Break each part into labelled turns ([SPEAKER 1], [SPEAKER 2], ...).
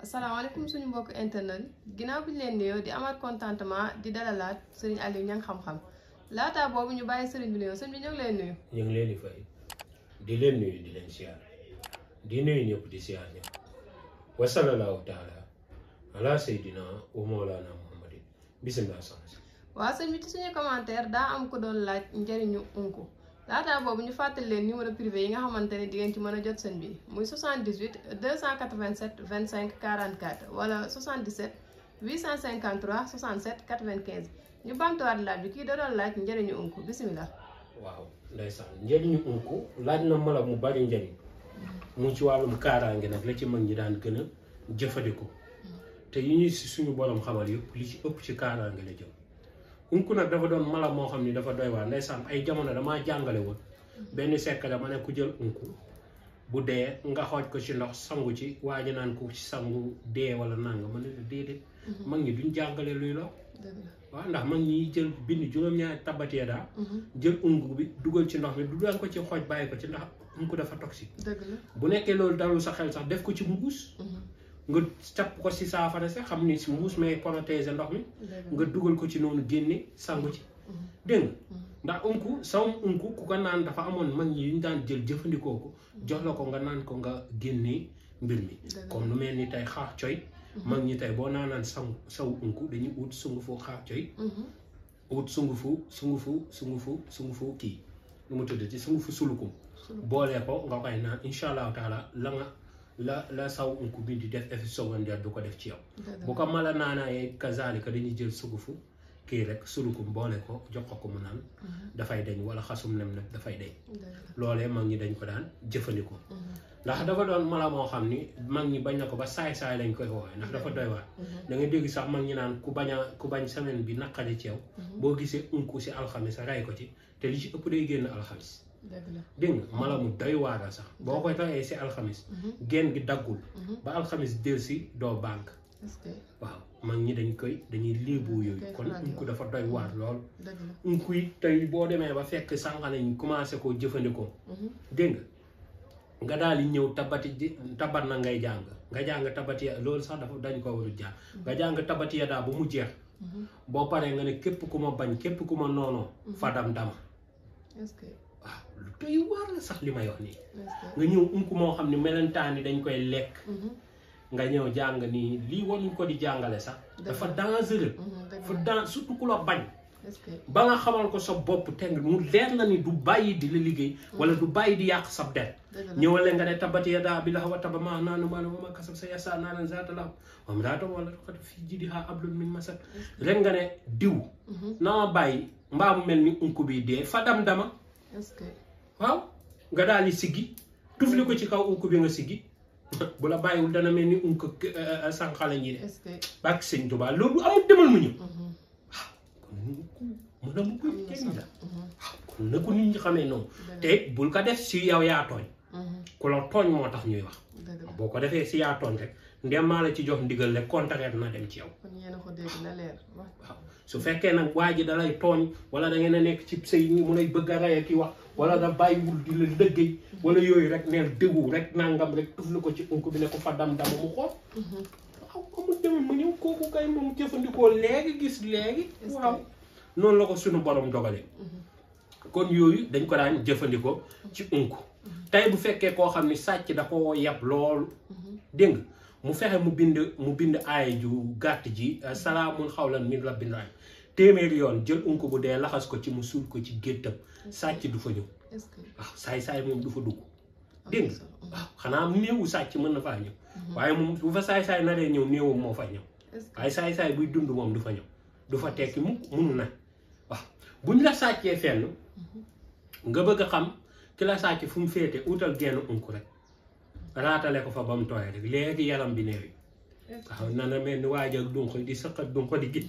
[SPEAKER 1] asalaamaaleykum suñu mbokk internet ginnaaw bi ñu leen nuyoo di amaat contentement di dalalaat Serigne Aliou Niang xam-xam laataa boobu ñu bàyyi Serigne bi nuyoo sëñ bi ñu ngi leen nuyu.
[SPEAKER 2] ñu ngi leen di fay di leen nuyu di leen siyaar di nuyu ñëpp di siyaar ñëpp wa sallallahu taala ala sayyidina wa mawlana muhammadin bismillah soxna si.
[SPEAKER 1] waaw sëñ bi ci suñu commentaire daa am ko doon laaj njëriñu unku laataa boobu ñu fàttali leen numéro privé yi nga xamante ne di ngeen ci mën a jot sëñ bi muy 78 287 25 44 wala 77 853 67 95 ñu bamtuwaat laaj bi kii da doon laaj njëriñu unku bisimilah.
[SPEAKER 2] waaw ndeysaan njëriñu unku laaj na mala mu bari njëriñ mu ci wàllum kaaraange nag la ci mag ñi daan gën a jëfandikoo te yi ñuy si suñu borom xamal yëpp li ci ëpp ci kaaraange la jëm. unku nag dafa doon mala moo xam ni dafa doy waar ndeysaan ay jamono damaa jàngale woon benn sekk dama ne ku jël unku bu dee nga xooj ko ci ndox sangu ci waa ji naan ko ci sangu dee wala nanga ma ne la déedéet mag ñi duñ jàngale luy la waaw ndax mag ñi jël bind juróom-ñaari tabatee daa jël unku bi dugal ci ndox mi du daan ko ci xooj bàyyi ko ci ndax unku dafa toxique bu nekkee loolu dalul sa xel sax def ko ci mbuus nga capp ko si saafara sax xam ni si mbuus may protéger ndox mi nga dugal ko ci noonu génne sangu ci dégg nga ndax unku sawum unku ku ko naan dafa amoon mag ñi yu ñu daan jël jëfandikoo ko jox la ko nga naan ko nga génnee mbir mi comme lu mel ni tey xaax coy mag ñi tey boo naanaan saw unku dañuy ut sungufu xaax coy ut sungufu kii lu mu tudd ci sungufu sulukum boolee ko nga koy naan incha allahu taala la saw unku bi di def effet secondaire du ko def ci yow bu ko mala naanaayee kazalika dañuy jël sugufu kii rek sulukum boole ko jox ko mu naan dafay dañ wala xasum nem nag dafay dañ loolee mag ñi dañ ko daan jëfandikoo ndax dafa doon mala moo xam ni mag ñi bañ na ko ba saay-saay lañ koy woowee ndax dafa doy waar da nga dégg sax mag ñi naan ku bañ semaine bi naqari ci yow boo gisee unku si alxamis ray ko ci te li ci ëpp day génn alxamis dégg nga mala mu doy waara sax boo koy rayee si alxamis génn gi daggul ba alxamis del si doo banque waaw mag ñi dañuy léebu yooyu kon unku dafa doy waar lool unku yi tey boo demee ba fekk sànq nañ commencé koo jëfandikoo dégg nga daal di ñëw tabat na ngay jàng nga jàng tabati loolu sax dafa dañ ko warul jàng nga jàng tabati ya daa ba mu jeex boo paree nga ne képp ku ma bañ képp ku ma noonoo fadam dama waaw lu doy waar la sax li may wax nii nga ñëw unku moo xam ne melentaan yi dañ koy lekk nga ñëw jàng nii lii waruñ ko di jàngale sax dafa dangereux surtout ku la bañ ba nga xamal ko sa bopp teng mu leer na ni du bàyyi di la liggéey wala du bàyyi di yàq sab der ñëwale nga ne tabati yadaa bi la xaw a taba maa naanu maana ma kasab sa yasa naanan zaata la moom daata wala xat fii jidi xaa ablun min masat rek nga ne diw naa bàyyi mbaa mu mel ni unku bi dee fa dama waaw nga daal di siggi tufli ko ci kaw unku bi nga siggi bu la bàyyiwul dana mel ni unku sànqala ñi de bàkk sëñ Tuubaa loolu amul demal mu ñëw mën a mu koy kenn la kon na ko nit ñi xamee noonu te bul ko def si yow yaa tooñ ku la tooñ moo tax ñuy wax boo ko defee si yaa tooñ rek ndem maa la ci jox ndigal rek contraire na dem ci yow waaw su fekkee nag waa ji dalay tooñ wala da ngeen a nekk ci sëy mu lay bëgg a rey ki wax wala da bàyyiwul di la dëggee wala yooyu rek neel dëggu rek nangam rek tufli ko ci unku bi ne ko fa dama mu xool waaw amul demal mu ñëw kooku kay moom jëfandikoo léegi gis léegi waaw noonu la ko suñu borom dogalee kon yooyu dañ ko daan jëfandikoo ci unku tey bu fekkee koo xam ni sàcc da ko yab loolu dégg nga mu fexe mu bind aaya ju gàtt ji salaamun xawlan min rabbin rahiim téeméeri yoon jël unku bu dee laxas ko ci mu suul ko ci géttam sàcc du fa ñëw waaw saay-saay moom du fa dugg dégg nga waaw xanaa néewu sàcc mën na faa ñëw waaye moom bu fa saay-saay naree ñëw néewum moo fa ñëw waaye saay-saay buy dund moom du fa ñëw du fa tekki mukk mun na waaw buñ la sàccee fenn nga bëgg a xam ki la sàcc fu mu féete utal genn unku rek raatale ko fa ba mu tooy rek léegi yaram bi néew yi waaw nana mel ni waaj ak dunq di sëqat dunq di gis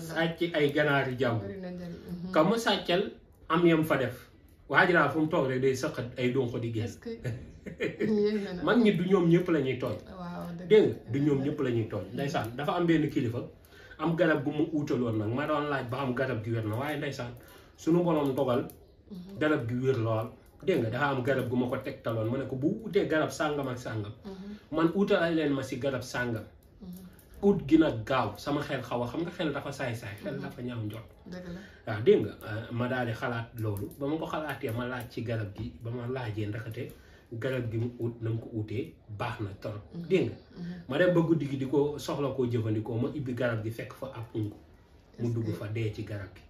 [SPEAKER 2] sàcc ay ganaari jàmm ka mu sàccal am yam fa def waaj laa fu mu toog rek day sëqat ay dunq di gis mag ñi du ñoom ñëpp la ñuy tooñ dégg nga du ñoom ñëpp la ñuy tooñ ndeysaan dafa am benn kilifa am garab gu mu uutaloon nag ma doon laaj ba xam garab gi wér na waaye ndeysaan suñu borom dogal garab gi wér lool dégg nga dafa am garab gu ma ko tegtaloon ma ne ko bu utee garab sàngam ak sàngam man utalay leen ma si garab sàngam ut gi nag gaaw sama xel xaw a xam nga xel dafa saay-saay xel dafa ñaaw njot waaw dégg nga ma daal di xalaat loolu ba ma ko xalaatee ma laaj ci garab gi ba ma laajee ndaxate garab gi mu ut na mu ko utee baax na torop dégg nga ma dem ba guddi gi di ko soxla koo jëfandikoo ma ibbi garab gi fekk fa ab unku mu dugg fa dee ci garab gi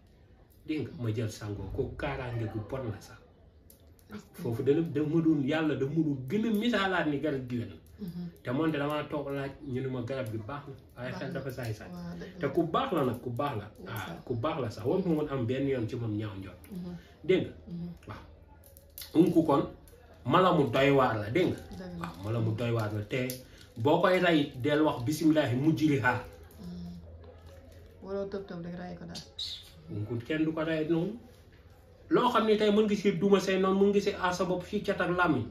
[SPEAKER 2] dégg nga ma jël sangoo kooku kaaraange gu bon la sax foofu da ma doon yàlla da ma doon gën a misaalaat ni garab gi wén te moonte damaa toog laaj ñu ne ma garab gi baax na waaye xel dafa saay-saay te ku baax la nag ku baax la waaw ku baax la sax war mu woon am benn yoon ci moom ñaaw njot dégg nga waaw unku kon mala mu doy waar la dégg nga waaw mala mu doy waar la te boo koy rey del wax bisimilahi mujjiri xaar
[SPEAKER 1] waroo tëb tëb rek rey ko daal
[SPEAKER 2] unku kenn du ko rey noonu loo xam ne tey mën nga si duma say noonu mën nga si aar sa bopp fii cat ak làmmiñ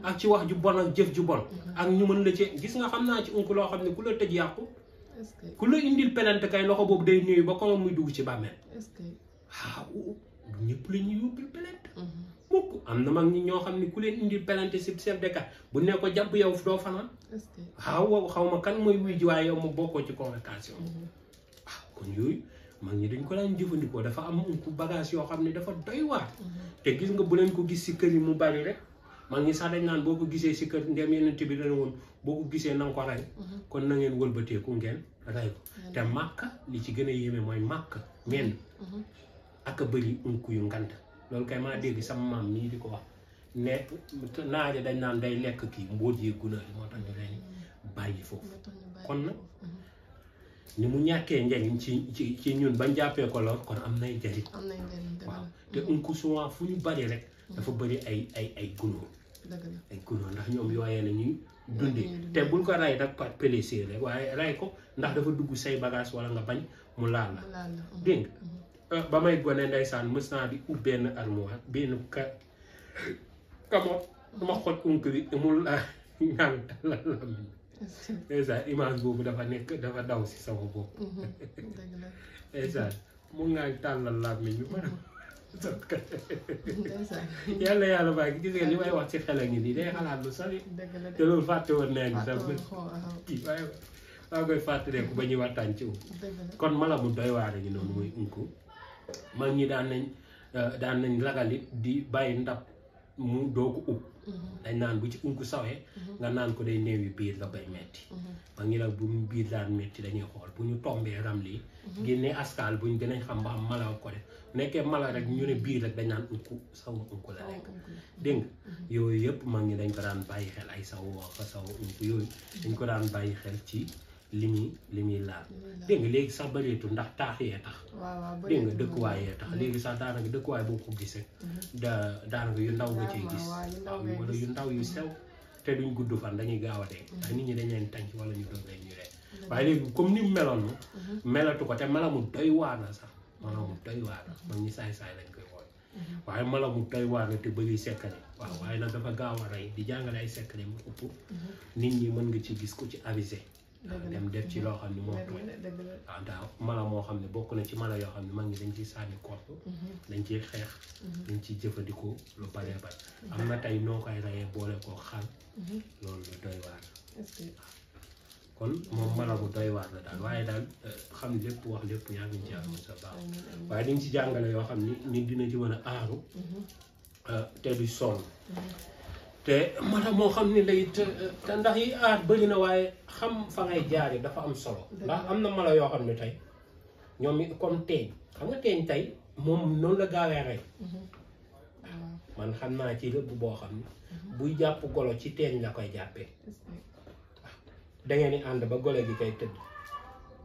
[SPEAKER 2] ak ci wax ju bon ak jëf ju bon ak ñu mën la ci gis nga xam naa ci unku loo xam ne ku la tëj yàqu ku la indil pelante kay loxo boobu day néew ba ko muy dugg ci bàmmeel waaw du ñëpp la ñuy yóbbil pelante mukk am na mag ñi ñoo xam ne ku leen indil pelante si chef de cas bu ne ko jàpp yow doo fanaan waaw xaw ma kan mooy wuy ji waaye yow ma bokkoo ci convocation waaw kon yooyu mag ñi dañ ko daan jëfandikoo dafa am unku bagage yoo xam ne dafa doy waar te gis nga bu leen ko gis si kër yi mu bari rek mag ñi sax dañ naan boo ko gisee si kër ndem yeneen bi dana woon boo ko gisee na nga ko rey kon na ngeen wëlbateeku ngeen rey ko te màkka li ci gën a yéeme mooy màkka ngeen ak a bëri unku yu ngant loolu kay maa dégg sama maam nii di ko wax ne naaja dañ naan day lekk kii mbóot yi guna yi moo tax ñu leen bàyyi foofu kon nag ni mu ñàkkee njariñ ci ñun bañ jàppee ko lool kon am nay njariñ waaw te unku souvent fu ñu bari rek dafa bëri ay gunóor ay gunóor ndax ñoom yooyee na ñuy dundee te bul ko ray nag par plaisir rek waaye ray ko ndax dafa dugg say bagage wala nga bañ mu laal la dégg nga ba may gone ndeysaan mës naa di ub benn armoire benn kamoot ma xoj unku bi mu la ñaan la lamiñ esa image boobu dafa nekk dafa daw si sama bopp esa mu ngaa tàllal làmmiñ bi ma yàlla yàlla baa ngi gis nga li may wax ci xel a ngi nii day xalaat lu sori te loolu fàtte woon naa ni sax kii waaye waa koy fàttaleeku ba ñuy waxtaan ci kon mala mu doy waar ngi noonu muy unku mag ñi daan nañ ragalit di bàyyi ndab mu doo ko ub dañ naan bu ci unku sawee nga naan ko day néewi biir la bay metti mag ñi nag bu mu biir daan metti dañuy xool bu ñu tombee ram lii génnee askal buñ gënañ xam ba xam mala ko def nekkee mala rek ñu ne biir rek dañ naan unku sawu unku la nekk dégg nga yooyu yëpp mag ñi dañ ko daan bàyyi xel ay sawu wax fa sawu unku yooyu dañ ko daan bàyyi xel ci li muy laal dégg nga léegi sax bëreetul ndax taax yee tax dégg nga dëkkuwaay yee tax léegi sax daanaka dëkkuwaay boo ko gisee daanaka yu ndaw nga ciy gis waaw wala yu ndaw yu sew te duñ gudd fan dañuy gaaw a dee ndax nit ñi dañ leen tànc wala ñu doon leen ñu ree waaye léegi comme ni mu meloon ma melatu ko te mala mu doy waar la sax mala mu doy waar la man ñi saay-saay lañ koy xool waaye mala mu doy waar la te bëri sekkale waaw waaye nag dafa gaaw a rey di jàngale ay sekkale mu ëpp nit ñi mën nga ci gis ko ci avisé dem def ci loo xam ne moo tooy waaw ndax mala moo xam ne bokk na ci mala yoo xam ne mag ñi dañ ciy sànni korte dañ ciy xeex dañ ciy jëfandikoo lu baree bari am na tey noo koy reyee boole koo xal loolu lu doy waar kon moom mala bu doy waar la daal waaye daal xam lépp wax lépp yaa ngi ci am sa baax waaye dañ ci jàngale yoo xam ni nit dina ci mën a aaru te du sonn te mala moo xam ne lay te ndax yi aar bëri na waaye xam fa ngay jaari dafa am solo ndax am na mala yoo xam ne tey ñoom comme teeñ xam nga teeñ tey moom noonu la gaawee rey man xam naa ci rëbb boo xam ne buy jàpp golo ci teeñ la koy jàppee da ngeen di ànd ba golo gi kay tëdd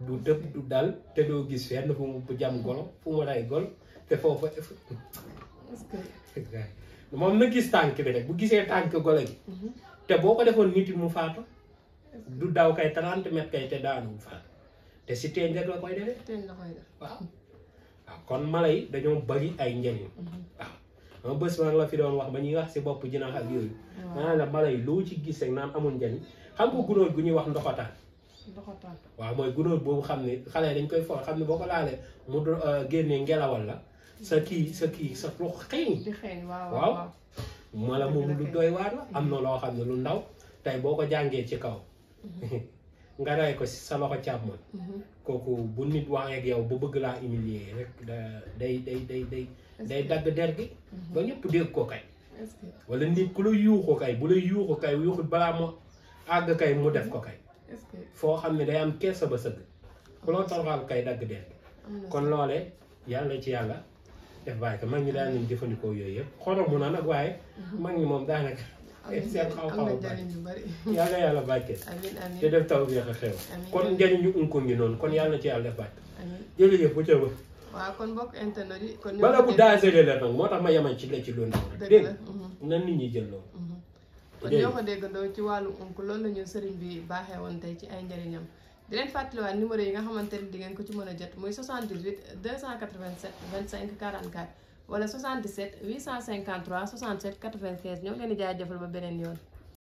[SPEAKER 2] du dëpp du dal te doo gis fenn fu mu jam golo fu mu rey golo te foofu moom na gis tànk bi rek bu gisee tànk golo gi te boo ko defoon nit mu faatu du daw kay 30 mètres kay te daanu mu faatu te si teeñ rek la koy defee waaw kon mala yi dañoo bari ay njëriñ waaw bés maa ngi la fi doon wax ba ñuy wax si bopp jinax ak yooyu maanaam la mala yi loo ci gis rek naan amul njëriñ xam nga gunóor gu ñuy wax ndoxataan waaw mooy gunóor boobu xam ne xale dañ koy fool xam ne boo ko laalee mu génnee ngelawal la sa kii sa lu xeeñ waaw mala moom lu doy waar la am na loo xam ne lu ndaw tey boo ko jàngee ci kaw nga ray ko si sa loxo càmmoñ kooku bu nit waxee ak yow ba bëgg laa humilier rek day dagg der gi ba ñëpp dégg ko kay wala nit ku la yuuxu kay bu la yuuxu kay yuuxu balaa mu àgg kay mu def ko kay foo xam ne day am keesa ba sëgg ku loo toroxal kay dagg der gi kon loole yàlla ci yàlla def bàyyi ko mag ñi daan nañ jëfandikoo yooyu yëpp xorom mu na nag waaye mag ñi moom daanaka seen xaw-xaw yàlla yàlla bàyyi te def taw bi a xew kon njëriñu unko ngi noonu kon yàlla ci yàlla def bàyyi jërëjëf bu cëba
[SPEAKER 1] waaw kon bokk internet yi kon
[SPEAKER 2] bala bu daasele la nag moo tax ma yemal ci la ci loolu dégg na nit ñi jël loolu
[SPEAKER 1] kon ñoo ko déggandoo ci wàllu unku loolu la ñu sëriñ bi baaxee woon tey ci ay njëriñam di leen fàttaliwaat numéro yi nga xamante ne di ngeen ko ci mën a jot muy 78 287 25 44 wala 77 853 67 95 ñoo ngi leen di jaajëfal ba beneen yoon